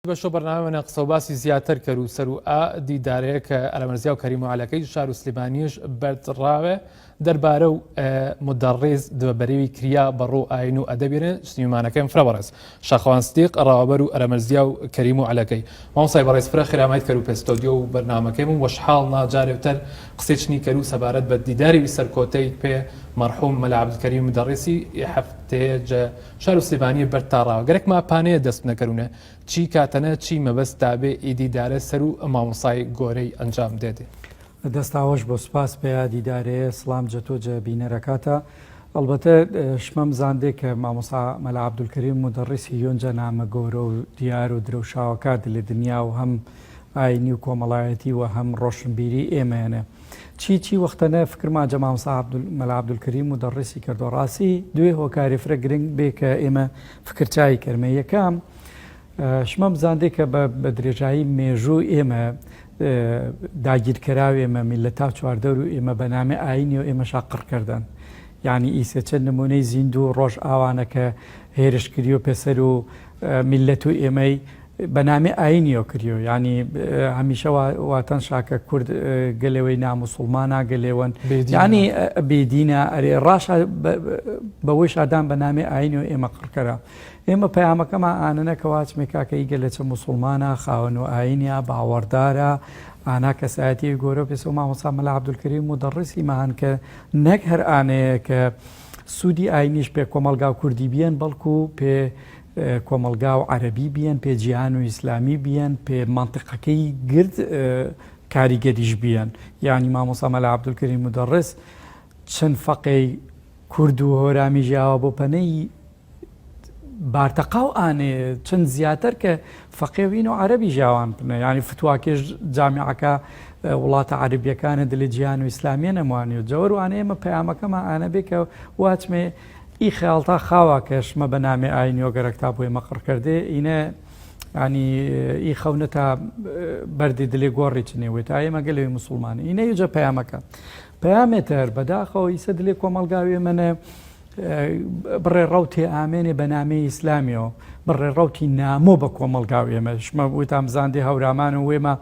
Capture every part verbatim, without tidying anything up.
بەشەو بەرنامەمە قسە و باسی زیاتر کەرو سەرو ئا دیدارەیە کە ئەرەمەرزیاو کەریم و عەلەکەی شار و سلیمانیش بەرد ڕاوێ دەربارەو، ئە، مودەڕیس دە بەریوی کریا بەڕوو ئاین و ئەدەبیەنێ. سلیمانەکەیم فرە بەڕێز شاخەوان سدیق ڕاوەبەر و ئەرەمەرزیاو کەریم و عەلەکەی. مامۆسای بەڕێز فرە خێرامەیت کەرو پێ ستۆدیۆ و بەرنامەکەیم و وەشحاڵ نا جارێوتەر قسەیچنی کەرو سەبارەت بە دیدارێوی سەرکۆتەی پێ مەرحوم مەلا عەبدولکەریم مودەڕیسی ئێ هەفتەیە جە شار و سلیمانیە بەرد تا ڕاوە. گەرەک ما پانەیە دەست بنە کەرونێ. چی کاتەنە، چی مەبەست دابێ ئی دیدارە سەرو مامۆسای گۆرەی ئەنجام دێدێ؟ دەست ئاوەش بۆ سپاس پێ ئا دیدارەیە، سڵام جە تۆ جە بینەرەکاتا. ئەڵبەتە، ئە، شمەم زاندێ کە مامۆسا مەلا عەبدولکەریم مودەڕیسی یۆنجە نامە گۆرە و دیار و درەوشاوەکا دلێ دنیا و هەم ئاینی و کۆمەڵایەتی و هەم ڕۆشنبیری ئێمەیەنە. چی، چی وەختەنە فکرما جە مامۆسا عەبدول-، مەلا عەبدولکەریم مودەڕیسی کردوە. ڕاسی دوێ هۆکاری فرە گرنگ بێ کە ئێمە فکر چایی کەرمە. یەکەم، ئە، شمەم زاندێ کە بە، بە درێژایی مێژوو ئێمە، ئە، داگیرکەراو ئێمە، میللەتا چواردەور و ئێمە بە نامێ ئاینیەوە ئێمەشا قڕ کردن. یعنی ئیسە چەن نمونەی زیندوو ڕۆژئاوانە کە هێرش کریۆ پێسەر و، ئە، میللەت و ئێمەی بە نامێ ئاینیەوە کریۆ. یعنی، ئە، هەمیشە وا-، واتەن شاکە کورد، ئە، گەلێوەی ناموسڵمانە، گەلێوەن. بێدینە. یعنی، ئە، بێدینە، ئەرێ ڕاشە بە، بە، بەوەی شادان بە نامێ ئاینیەوە ئێمە قڕکەرە. ئێمە پەیامەکەما ئانەنە کە واچمێ کاکە ئی گەلە چە موسڵمانە، خاوەن و ئاینیە، باوەڕدارە، ئانا کەسایەتیەوی گۆرە و پێسە و مامۆستا مەلا عەبدولکەریم مودەڕیسی مەهان کە نەک هەر ئانەیە کە سوودی ئاینیش پێ کۆمەڵگا و کوردی بیەن، بەڵکو پێ، ئێ، کۆمەڵگا و عەرەبی بیەن، پێ جیهان و ئیسلامی بیەن، پێ مەنتیقەکەی گرد، ئێ، کاریگەریش بیەن. یعنی مامۆستا مەلا عەبدولکەریم مودەڕیس چەن فەقێی کورد و هۆرامی ژیاوە بۆ پەنەی بارتەقا و ئانێ چەند زیاتر کە فەقێوین و عەرەبی ژاوان بنە. یعنی فتواکێش جامیعەکە، ئێ، وڵاتە عەرەبیەکانە دلێ جیهان و ئیسلامیە نەموانێ و جەوەر و ئانێ ئێمە پەیامەکەما ئانە بێ کە واچمێ ئی خەیاڵتا خاوا کە شمە بە نامێ ئاینیەوە گەرەکتا بۆ ئێمە قڕ کردێ. ئینە، یعنی، ئی خەونەتا، ئێ، بەردی دلێ گۆڕی چنێ وێ تا ئێمە گەلێوی موسڵمانە. ئینە یوجە پەیامەکە. پەیامێ تر، بەداخەوە ئیسە دلێ کۆمەڵگاوێ منە، ئێ، بڕێ ڕەوتێ ئامێنێ بە نامێ ئیسلامیەوە، بڕێ ڕەوتی نامۆ بە کۆمەڵگاوێ مە. شمە وتام زاندێ هەورامان و وێمە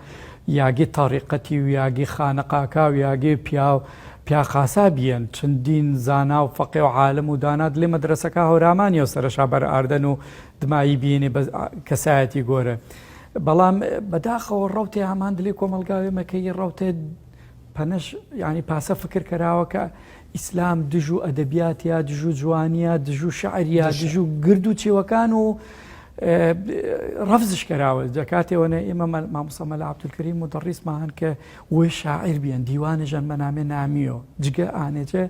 یاگی تەریقەتی و یاگی خانەقاکا و یاگی پیاو، پیاخاسا بیەن. چەندین زانا و فەقێ و عالم و دانا دلێ مەدرەسەکە هەورامانیەوە سەرەشا بەر ئاردەن و دمایی بیەنێ بە کەسایەتی گۆرە. بەڵام بەداخەوە ڕەوتێ ئامان دلێ کۆمەڵگاوێ مە کە ئی ڕەوتێ پەنەش، یعنی، پاسە فکر کەراوە کە ئیسلام دژ و ئەدەبیاتیا، دژ و جوانیا، دژ و شعریا، دژ و گرد و چێوەکان و، ئێ، ڕەفزش کەراوە. جە کاتێ وەنە ئێمە مە-، مامۆستا مەلا عەبدولکەریم مودەڕیس مەهان کە وێ شاعر بیەن، دیوانێ ژەن بە نامێ نامیەوە. جگە ئانێ جە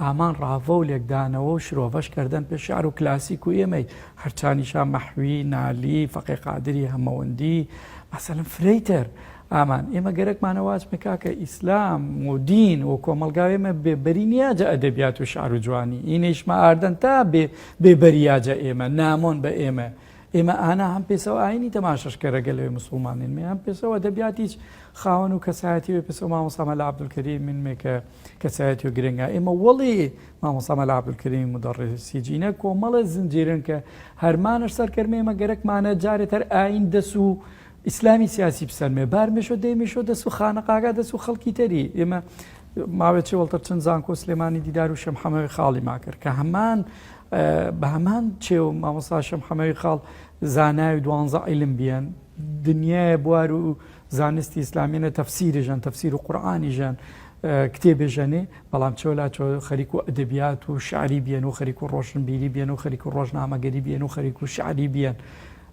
ئامان ڕاڤە و لێکدانەوە و شرۆڤەش کردن پێ شعر و کلاسیک و ئێمەی هەرچانیشا مەحوی، نالی، فەقێ قادری هەمەوەندی، مەسەلەن فرەی تر. ئامان، ئێمە گەرەکمانە واچمێ کاکە ئیسلام و دین و کۆمەڵگاوێ مە بێبەری نیە جە ئەدەبیات و شعر و جوانی. ئینەیش مە ئاردەن تا بێ-، بێبەریە جە ئێمە، نامۆن بە ئێمە. ئێمە ئانا هەم پێسەو ئاینی تەماشەش کەرە گەلەوێ موسڵمانین مێ، هەم پێسەو ئەدەبیاتیش خاوەن و کەسایەتی وێ پێسەو مامۆستا مەلا عەبدولکەریم من مێ کە کەسایەتی و گرنگە. ئێمە وەڵی مامۆستا مەلا عەبدولکەریم مودەڕیسی جینە کۆمەڵە زنجیرن کە هەرمانەش سەرکەرمێ ئێمە گەرەکمانە جارێ تەر ئاین دەس و ئیسلامی سیاسی بسەرمێ. بارمێشۆ دەیمێشۆ دەس و خانەقاگا دەس و خەڵکی تەری. ئێمە ماوەی چێوەڵتەر چەن زانکۆ سلێمانی دیدار و شێم حەمەوی خاڵی ما کرد کە هەمان، ئێ، بە هەمان چێو مامۆستا شێم حەمەوی خاڵ زانای و دوانزە عیلم بیەن. دنیای بوار و زانستی ئیسلامیەنە تەفسیری ژەن، تەفسیر و قورئانی ژەن، ئێ، کتێبێ ژەنێ، بەڵام چۆ لا چۆ خەریک و ئەدەبیات و شعری بیەن و خەریک و ڕۆشنبیری بیەن و خەریک و ڕۆژنامەگەری بیەن و خەریک و شعری بیەن.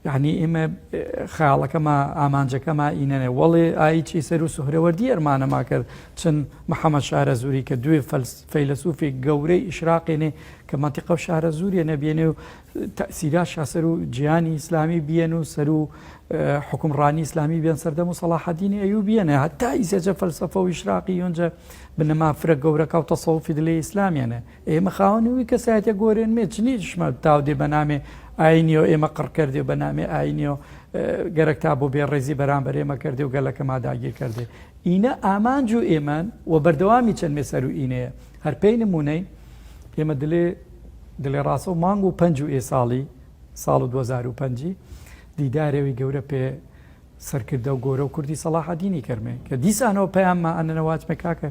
یعنی ئێمە، ئێ، خەیاڵەکەما، ئامانجەکەما ئینەنێ. وەڵێ ئای چی سەر و سوهرەوەردی ئەرمانەما کرد. چەن محەمەد شارەزووری کە دوێ فەلس-، فەیلەسوفی گەورەی ئیشراقێنێ کە مەنتیقە و شارەزووریە نەبیەنێ و تەئسیراشا سەر و جیهانی ئیسلامی بیەن و سەر و، ئێ، حوکمڕانی ئیسلامی بیەن سەردەم و سەڵاحەدینی ئەیوبیەنە. هەتا ئیسەجە فەلسەفە و ئیشراقی یۆنجە بنەما فرە گەورەکا و تەسەوفی دلێ ئیسلامیەنە. ئێمە خاوەنی وی کەسایەتیە گۆرێن مێ چنی شمە تاودێ بە نامێ ئاینیەوە ئێمە قڕ کردێ و بە نامێ ئاینیەوە، ئێ، گەرەک تا بۆ بێڕێزی بەرامبەر ئێمە کردێ و گەلەکەما داگیر کردێ. ئینە ئامانج و ئێمەن و بەردەوامی چەن مێ سەر و ئینەیە. هەر پێی نموونەی ئێمە دلێ، دلێ ڕاسە و مانگ و پەنج و ئێ ساڵی، ساڵ و دوهزار و پەنجی، دیدارێوی گەورە پێ سەرکردە و گۆرە و کوردی سەڵاحەدینی کەرمێ. کە دیسانەوە پەیامما ئەنەنە واچمێ کاکە،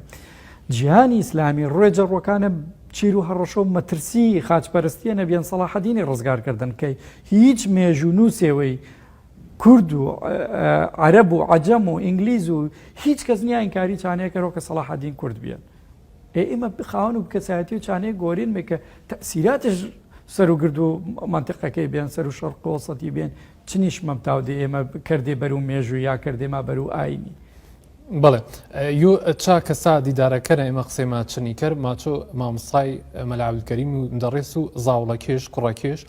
جیهانی ئیسلامی ڕوێ جەڕوەکانە چیر و هەڕەشە و مەترسی خاچپەرستیەنە بیەن سەڵاحەدینی ڕزگار کردن کە هیچ مێژوونووسێوەی کورد و، ئە، ئە، عەرەب و عەجەم و ئینگلیز و هیچ کەس نیە ئینکاری چانێ کەرەوە کە سەڵاحەدین کورد بیەن. ئێ، ئێمە خاوەن و کەسایەتی و چانێ گۆرینمێ کە تەئسیراتش سەر و گرد و مەنتیقەکەی بێن، سەر و شەرق وەسەتی بێن، چ نیشمەم تاو دێ ئێمە کەردێ بەرو مێژوو یا کەردێ ما بەرو ئاینی. بەڵێ. ئە، یو چا کەسا دیدارەکەرە ئێمە قسەی ما چنی کەر، ماچۆ مامۆستای مەلا عەبدولکەریم و مدەڕیس و زاوڵەکێش، کوڕەکێش،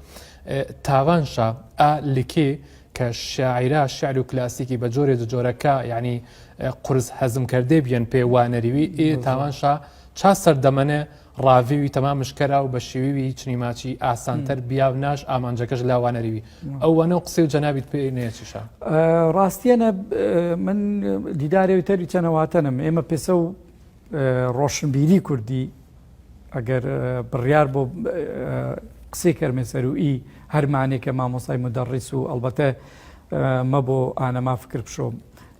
ئە، تاوان شا ئا لکێ کە شاعیرا شعر و کلاسیکی بە جۆرێ جۆرەکە، یعنی، ئە، قورس هەزم کەردێ بیەن پێ وانەریوی، ئێ تاوان شا چا سەردەمەنێ ڕاڤیوی تەمامش کەرا و بە شێویوی چنی ماچی ئاسانتەر بیاو ناش ئامانجەکەش لا وانەریوی. ئەو وەنە و قسەی و جەنابیت پێ نێچیشا. ئە، ڕاستیەنە، ئە، من دیدارێوی تەری چەنەواتەنم. ئێمە پێسە و، ئە، ڕۆشنبیری کوردی ئەگەر، ئە، بڕیار بۆ، ئە، قسەی کەرمێ سەروو ئی هەرمانێ کە مامۆسای مدەڕیس و ئەلبەتە، ئە، مە بۆ ئانەما فکر بشۆ.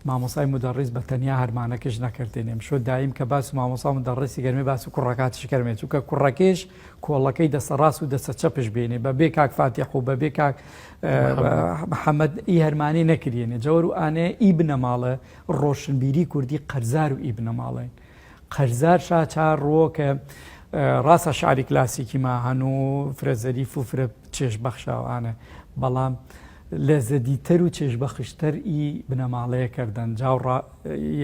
مامۆسای مدەڕیس بە تەنیا هەرمانەکش نەکردێنێ. مشۆ دایم کە باس و مامۆسا مدەڕیسی گەرمێ باس و کوڕەکاتش کەرمێ. چونکە کوڕەکەیش کۆڵەکەی دەسە ڕاس و دەسە چەپش بێنێ. بە بێ کاک فاتیح و بە بێ کاک، ئە، محەممەد ئی هەرمانی نەکریەنێ. جەوەر و ئانێ ئی بنەماڵە ڕۆشنبیری کوردی قەرزار و ئی بنەماڵەین. قەرزار شا چا ڕووە کە، ئە، ڕاسە شعری کلاسیکی ما هەن و فرە زەریف و فرە چێژبەخشا و ئانە. بەڵام لە زەدیتەر و چێژبەخشتەر ئی بنەماڵەیە کەردەن. جا و ڕا-،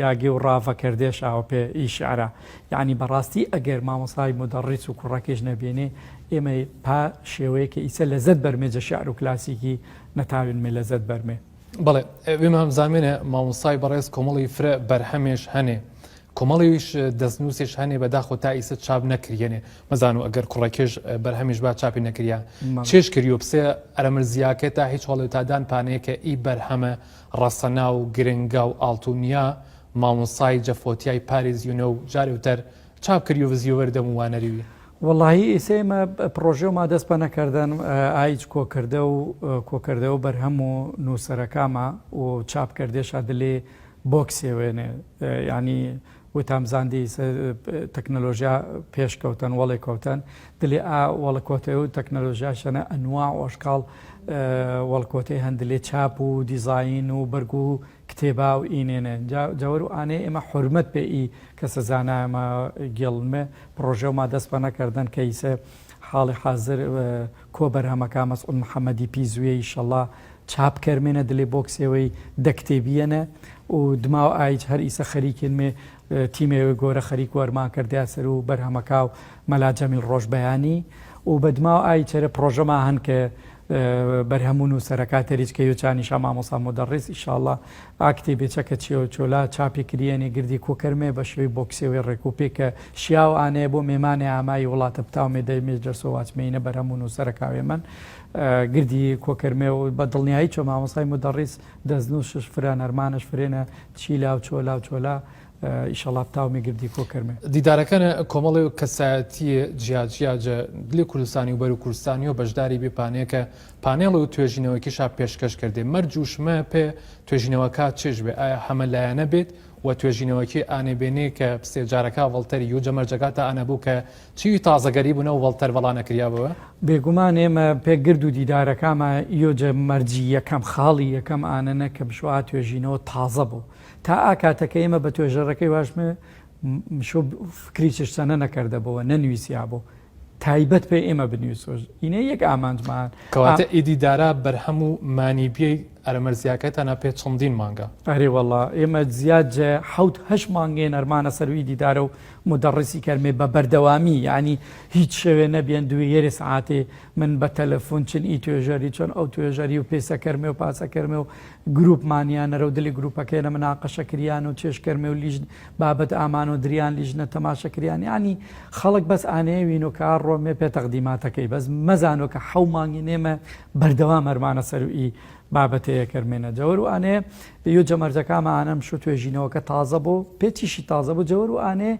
یاگێ و ڕاڤە کەردێ شاوە پێ ئی شعرە. یعنی بەڕاستی ئەگەر مامۆسای مدەڕیس و کوڕەکێش نەبێنێ، ئێمە پا شێوەیە کە ئیسە لەزەت بەرمێ جە شعر و کلاسیکی نەتاوینمێ لەزەت بەرمێ. بەڵێ، ئێمە هەم زانمێنە مامۆستای بەڕێز کۆمەڵی فرە بەرهەمێش هەنێ. کۆمەڵیش دەستنووسێش هەنێ بەداخەوە تا ئیسە چاپ نەکریەنێ. مەزانوو ئەگەر کوڕەکێش بەرهەمیش با چاپی نەکریا. مەڵێ. چێش کریۆ بسێ ئەرەمرزیاکێ تا هیچ هەوڵێ تا دان پانەیە کە ئی بەرهەمە ڕەسەنا و گرنگا و ئاڵتونیا مامۆستای جەفۆتیای پاریزیونە و جارێ وتەر چاپ کریۆ و زیۆ وەردەم و وانەریوی. وەڵاهی ئیسە ئێمە پڕۆژێ و ما دەست پە نەکەردەن، ئە، ئایج کۆکردە و، ئە، کۆکردە و بەرهەم و نووسەرەکاما و چاپ کردێشا دلێ بۆکسێ وێنێ، ئە، یعنی وتام زاندی ئیسە، ئە، تەکنەلۆژیا پێش کەوتەن، وەڵێ کەوتەن. دلێ ئا وەڵکۆتەی و تەکنەلۆژیا شەنە ئەنواع و ئەشکاڵ، ئە، وەڵکۆتەی هەن دلێ چاپ و دیزاین و بەرگ و کتێبا و ئینێنێ. جا-، جەوەر و ئانێ ئێمە حورمەت پێ ئی کەسە زانایەما گێڵمێ پڕۆژێ و ما دەست پە نەکەردەن کە ئیسە حاڵی حازر، ئە، کۆ بەرهەمەکا مەسعود محەمەدی پیزویە ئیشەڵا چاپ کەرمێنە دلێ بۆکسێوەی دە کتێبیەنە و دما و ئایج هەر ئیسە خەریکێنمێ، ئە، تیمێوێ گۆرە خەریک وەرمان کردیا سەر و بەرهەمەکا و مەلا جەمیل ڕۆژبەیانی و بە دما و ئایج هەرە پڕۆژەما هەن کە، ئە، بەرهەم و نووسەرەکا تەریج کە یۆ چانیشا مامۆسا مدەڕیس ئیشاڵڵا ئا کتێبێ چەکە چێ و چۆلا چاپی کریەنێ گردی کۆ کەرمێ بە شێوەی بۆکسێوەی ڕێکوپێ کە شیاو ئانەیە بۆ مێمانێ ئامای وڵاتە بتاومێ دەیمێ جەرسۆ واچمێینە بەرهەم و نووسەرەکاوێ من، ئە، گردی کۆ کەرمێ و بە دڵنیاییچۆ مامۆستای مدەڕیس دەستنووسش فرە نەرمانش فرێنە چیلا و چۆلا و چۆلا، ئە، ئیشەڵا بتاومێ گردی کۆ کەرمێ. دیدارەکەنە کۆمەڵێ و کەسایەتیێ جیاجیا جە دلێ کوردستانی و بەرو کوردستانی و بەشداری بێ پانێ کە پانێڵ و توێژینەوەکیشا پێشکەش کردێ. مەرج و شمە پێ توێژینەوەکا چێش بێ؟ ئایا هەمە لایەنە بێت و توێژینەوەکی ئانێ بێنێ کە پسێ جارەکا ڤەڵتەری یو جە مەرجەکاتا ئانە بوو کە چیوی تازەگەری بوونە و ڤەڵتەر ڤەڵا نەکریا بووە؟ بێگومان ئێمە پێ گرد و دیدارەکاما یو جە مەرجی یەکەم خاڵی یەکەم ئانەنە کە بشوە ئا توێژینەوە تازە بوو. تا ئا کاتەکە ئێمە بە توێژەرەکەی واشمێ م-، مشۆ ب-، فکری چشتەنە نەکەردە بۆوە، نەنویسیا بۆ. تایبەت پێ ئێمە بنویسۆش. ئینە یەک ئامانجمان. کەواتە ئا- ئیدی دارا بەرهەم و مانیبیەی ئەرەمەرزیاکەتانە پێ چەندین مانگە؟ ئەرێ وەڵا، ئێمە زیاد جە حەوت هەشت مانگێ نەرمانە سەر و ئیدی دارە و مدەڕیسی کەرمێ بە بەردەوامی، یعنی هیچ شەوێ نەبیەن دوێ یەرێ سەعاتێ من بە تەلەفون چن ئی توێژەری چۆن ئەو توێژەری و پێسە کەرمێ و پاسە کەرمێ و گروپمانیانەرە و دلی گروپەکەیەنە مناقەشە کریان و چێش کەرمێ و لیژن بابەت ئامانۆ دریان لیژنە تەماشە کریان. یعنی خەڵک بەس ئانەیە وینۆ کە ئا ڕۆمێ پێ تەقدیماتەکەی. بەس مەزانۆ کە حەو مانگی نێمە بەردەوام هەرمانە سەر و ئی بابەتەیە کەرمێنە جەوەر و ئانەیە یۆ جەمەرجەکامە ئانەم شو توێژینەوەکە تازە بۆ. پێ چیشی تازە بۆ جەوەر و ئانێ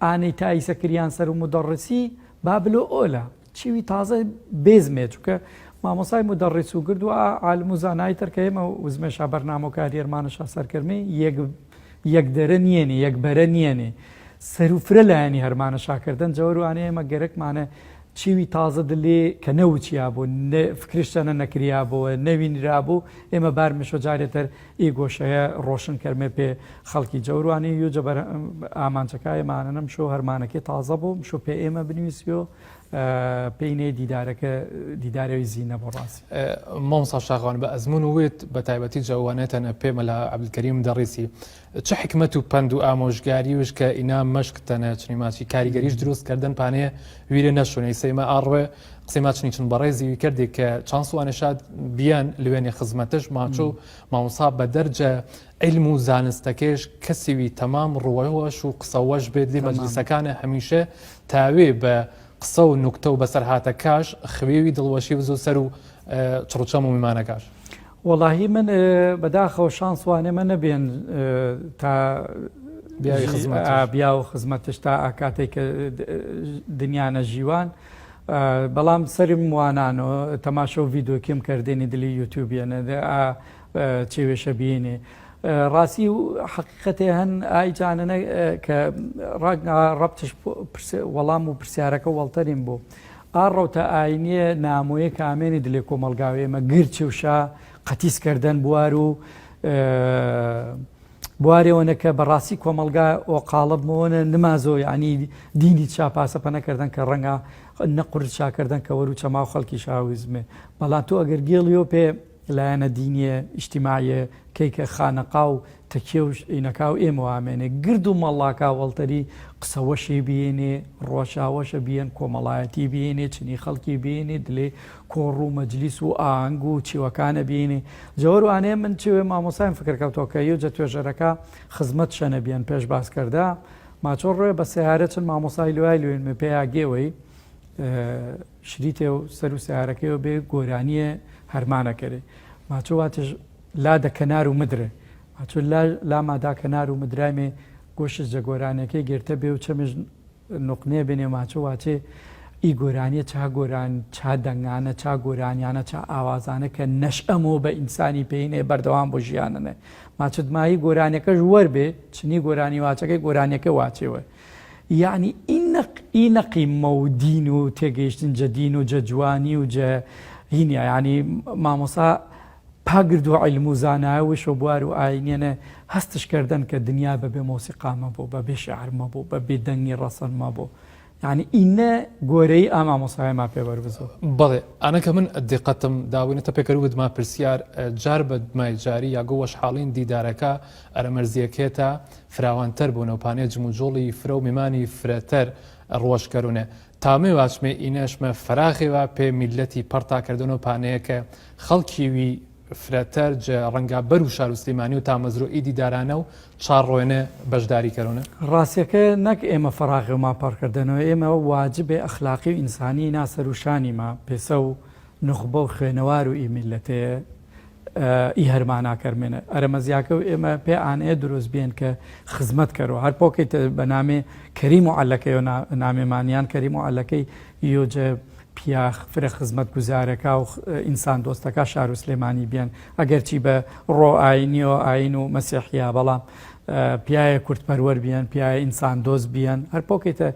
ئانەی تایسە کریان سەر و مدەڕسی بابلۆ ئۆلا. چیوی تازە بێزمێ، چونکە مامۆستای مودەڕیس و گرد و ئا-، عالم و زانایی تەر کە ئێمە وزمێشا بەرنامەو کاری هەرمانەشا سەر کەرمێ، یەک، یەک دەرە نیەنێ، یەک بەرە نیەنێ. سەر و فرە لایەنی هەرمانەشا کردن، جەوەر و ئانێ ئێمە گەرەکمانە چیوی تازە دلێ کە نەوچیابوو، نە-، فکرش چەنە نەکریابوو، نەوینرابوو، ئێمە بارمێشۆ جارێ تەر ئی گۆشەیە ڕۆشن کەرمێ پێ خەڵکی جەوروانی یو جەبەر ئامانجەکە ئێمانە نەمشۆ هەرمانەکەی تازە بوو، مشۆ پێ ئێمە بنویسیۆ، ئە، پێینێ دیدارەکە، دیدارەوەی زینە بۆ ڕاستی. ئە، مامۆستا شاخوان بە ئەزموون وێت بە تایبەتی جەوانێتەنە پێ مەلا عەبدولکەریم دەڕیسی. چ حکمەت و پەند و ئامۆژگاری وش کە ئینا مەشق تەنە چنی ماچی کاریگەریش دروست کردن پانێ ویرێ نەشونەی سەیمە ئاڕوێ قسەی ما چنی چن بەڕێزی وی کردی کە چانس وانێ شاد بیان لوێنێ خزمەتش ماچۆ مامۆستا بە دەرجە علم و زانستەکەیش کەسی وی تەمام ڕوەوەش و قسەوەش بێت لێ مەجلیسەکانە هەمیشە تاوێ بە قسە و نوکتە و بەسەرهاتەکاش خوێوی دڵوەشی بزۆ سەر و، ئە، چڕوچەم و میمانەکاش. وەڵاهی من، ئە، بەداخەوە شانس وانێ مە نەبێن، ئە، تا بیاوی ژی-، خزمەتش. ئا، بیاو خزمەتش تا ئاکاتەی کە، ئە، دنیا نەژیوان. ئە، بەڵام سەرم وانانۆ تەماشە و ڤیدیۆکیم کردێنی دلی یوتیوبیەنە، ئە، ئە، چێوێشە بینێ. ئە، ڕاستی و حەقیقەتێ هەن ئای جانەنە، ئە، کە ڕەنگە ڕەبتش پ-، پرس-، وەڵام و پرسیارەکە وەڵتەرین بوو. ئا ڕەوتە ئاینیە نامۆیە کە ئامێنی دلێ کۆمەڵگاوێ مە گرچ و شا قەتیس کردن بوار و، ئە، بوارێ وەنە کە بەڕاستی کۆمەڵگا و قاڵب مۆنە نمازۆ، یعنی دینی چا پاسەپە نەکردن کە ڕەنگە نەقورد چا کردن کە وەرو چەما و خەڵکی شاویزمێ. بەڵام تو ئەگەر گێڵیۆ پێ لایەنە دینیە، ئیجتیماعیە، کەی کە خانەقا و تەکیە و ش-، ئینەکا و ئێمە وامێنێ. گرد و مەڵاکا وەڵتەری قسەوەشی بیێنێ، ڕۆشاوەشە بیێن، کۆمەڵایەتی بیێنێ، چنی خەڵکی بیێنێ، دلێ کۆڕ و مەجلیس و ئانگ و چیوەکانە بیێنێ. جەوەر وانێ من چیوێ مامۆسایم فکر کەوتەوە کە یو جە توێژەرەکا خزمەت شەنە بیێن پێش باس کەردە. ماچۆ ڕێ بە سەیارە چن مامۆسای لوای لوێنمێ پێیا گێوەی. ئە، شریتێ و سەر و سیارەکەی و بێ گۆرانیە هەرمانە کەرێ. ماچۆ واتش لا دە کەنار و مدرێ. ماچۆ لا، لا مادا کەنار و مدرایمێ گۆشش جە گۆرانیەکەی گرتە بێ و چەمێش نوقنێ بێنێ ماچۆ واچێ ئی گۆرانیە چا گۆران-، چا دەنگانە، چا گۆرانیانە، چا ئاوازانە کە نەشئەمۆ بە ئینسانی پێینێ بەردەوام بۆ ژیانەنێ. ماچۆ دمایی گۆرانیەکەش وەر بێ، چنی گۆرانی واچەکەی گۆرانیەکە واچێ وە. یعنی، ئی نەق-، ئی نەقیمە و دین و تێگەیشتن جە دین و جە جوانی و جە هینیا. یعنی، مامۆسا پاگرد و عیلم و زانایە وشۆ بوار و ئاینیەنە هەستش کردن کە دنیا بە بێ مۆسیقا مەبۆ، بە بێ شعر مەبۆ، بە بێ دەنگی ڕەسەن مەبۆ. یعنی، ئینە گۆرەی ئا مامۆسایە ما پێ وەربزۆ. بەڵێ، ئانە کە من دیقەتم داوینە تە پێکەروو بدما پرسیار، ئە، جار بە دمای جاری یا گۆ وەشحاڵین دیدارەکە ئەرەمەرزیەکێتە فراوانتر بوونە و پانێ جموجۆڵی فرە و میمانی فرەتر ڕوەش کەروونێ. تامێ واچمێ ئینەشمە فراخێ وا پێ میلەتی پەڕتا کردن و پانەیە کە خەڵکی وی فرەتر جە ڕەنگا بەر و شار و سلیمانی و تامەزرۆ ئی دیدارانە و چاڕۆێنێ بەشداری کەروونێ. ڕاستیەکە نەک ئێمە فراخێ و ما پەڕ کردنەوە، ئێمە واجبێ ئەخلاقی و ئینسانی نا سەر و شانی ما پێسە و نوخبە و خوێنەوار و ئی میلەتێ، ئە، ئی هەرمانا کەرمێنە. ئەرەمەزیاکە و ئێمە پێ ئانەیە دروست بێن کە خزمەت کەرۆ. هەر پۆکەی تە بە نامێ کەریم و عەلەکەی و نا-، نامێمانیان کەریم و عەلەکەی یۆ جە پیاخ فرە خزمەت گوزارەکا و خ-، ئینسان دۆستەکا شار و سلێمانی بیەن. ئەگەرچی بە ڕۆ ئاینی و ئاین و مەسیحیا، بەڵام، ئە، پیایە کورد پەروەر بیەن، پیایە ئینسان دۆست بیەن. هەر پۆکەی تە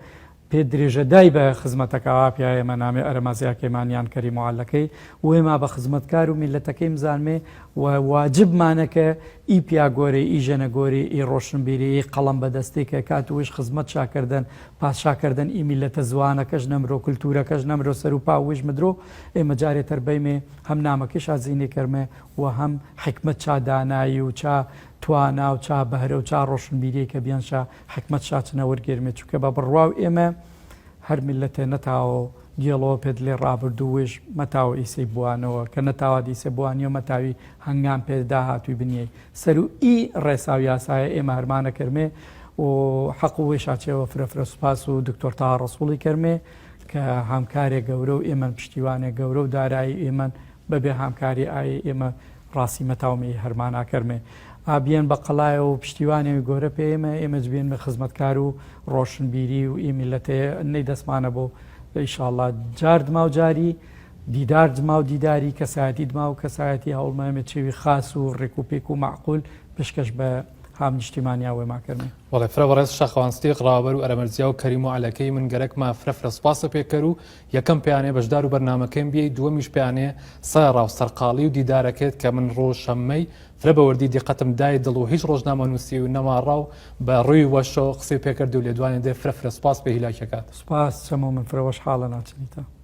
پێ درێژەدای بە خزمەتەکەوا پیایە مەنامێ ئەرەمەزیاکێمان یان کەریم و عەلەکەی وێما بە خزمەتکار و میلەتەکەی مزانمێ و واجبمانە کە ئی پیاگۆرەی، ئی ژەنەگۆرەی، ئی ڕۆشنبیری، ئی قەڵەم بەدەستەی کە کات وش خزمەت شاکردن، پاسشاکردن ئی میلەتە زوانەکەش نەمرۆ، کولتورەکەش نەمرۆ، سەر و پا وش مدرۆ، ئێمە جارێ تەر بەیمێ هەم نامەکەی شا زینی کەرمێ و هەم حیکمەت چا دانایی و چا توانا و چا بەهرە و چا ڕۆشنبیریەی کە بیەن شا حیکمەت شا چنە وەرگێرمێ، چونکە بە بڕوا و ئێمە هەر میلەتێ نەتاوە گێڵەوە پێ دلێ ڕابردوو وش مەتاوە ئیسەی بوانەوە، کە نەتاوە دیسە بوانیەوە مەتاوی هەنگام پێ داهاتووی بنیەی. سەر و ئی ڕێسا و یاسایە ئێمە هەرمانە کەرمێ و حەق و وێشا چێوە فرە فرە سوپاس و دکتۆر تاها ڕەسوڵی کەرمێ کە هامکارێ گەورە و ئێمەن پشتیوانێ گەورە و دارایی ئێمەن بەبێ هامکاری ئای ئێمە ڕاستی مەتاومێ هەرمانا کەرمێ. ئا بیەن بە قەڵایەوە و پشتیوانێ گۆرە پێ ئێمە، ئێمە جبێنمە خزمەتکار و ڕۆشنبیری و ئی میلەتێ نەی دەسمانە بۆ ئیشاڵڵا جار دما و جاری دیدار دما و دیداری، کەسایەتی دما و کەسایەتی، هەوڵمەیەمێ چێوی خاس و ڕێک و پێک و مەعقول پشکەش بە هام نیشتیمانیا وێما کەرمێ. وەڵێ، فرە بەڕێز شاخەوان سدیق، ڕاوەبەر و ئەرەمەرزیا و کەریم و عەلەکەی من گەرەکما فرە فرە سوپاسە پێکەر و یەکەم پێیانێ بەشدار و بەرنامەکەیم بیەی، دووەمیش پێیانێ سەرەڕا و سەرقاڵی و دیدارەکەت کە من ڕۆژ شەممەی فرە بە وردی دیقەتم دای دڵ و هیچ ڕۆژنامەنووسی و نەما ڕا و بە ڕووی وەشۆ قسەی پێکەردی و لێدوانێ دێ. فرە فرە سوپاس بە هیلاکیەکات. سوپاس چەمۆ، من فرە وەشحاڵە ناچنیتە.